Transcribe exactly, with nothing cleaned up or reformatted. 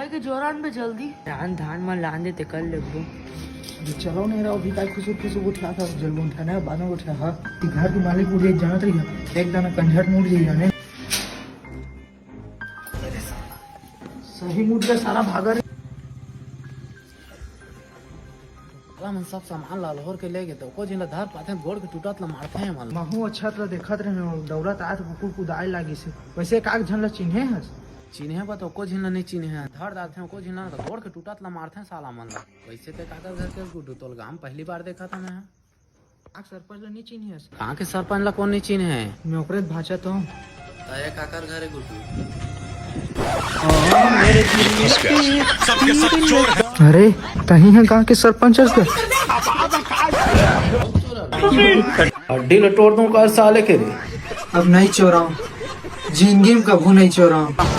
के जोरान में जल्दी। धान, धान मन लान दे, तेकर लेगबो। अभी चलो नहीं रहा, अभी काय खुसुर खुसुर उठा था, जल उठा ना, बाद में उठा। हाँ, ती घर के मालिक उठे जानत रही है, एक दाना कंझट मुड़ जाइए ने। सही मुड़ गया, सारा भागा रे। साला मन सब सामान ला लोहर के ले गे, तो एको झिन ला धर पाथे, गोड़ के टूटत ला मारथे मन। महू अच्छा त देखत रहे, दौड़त आत कुकुर कुदाए लागिस। वैसे काक झन ला चिन्हे हस? चिन्हे बा तो एको झिन ला नहीं चिन्हे हैं। धर डालथे एको झिन ला, तो गोड़ के टूटत ला मारथे साला मन ला। वैसे ते काकर घर के गुड्डू, तोल गांव पहली बार देखा था मैं। काक सरपंच ला नहीं चिन्हे हस? कहाँ के सरपंच ला कौन नहीं चिन्हे है? मैं ओकरे भांचा तो हूँ। तय काकर घरे गुड्डू? अरे, तही है गांव के सरपंच हस का? हड्डी ला तोड़ दूं का साले के रे? अब नहीं चोराऊं, जिंदगी में कभू नहीं चोराऊं।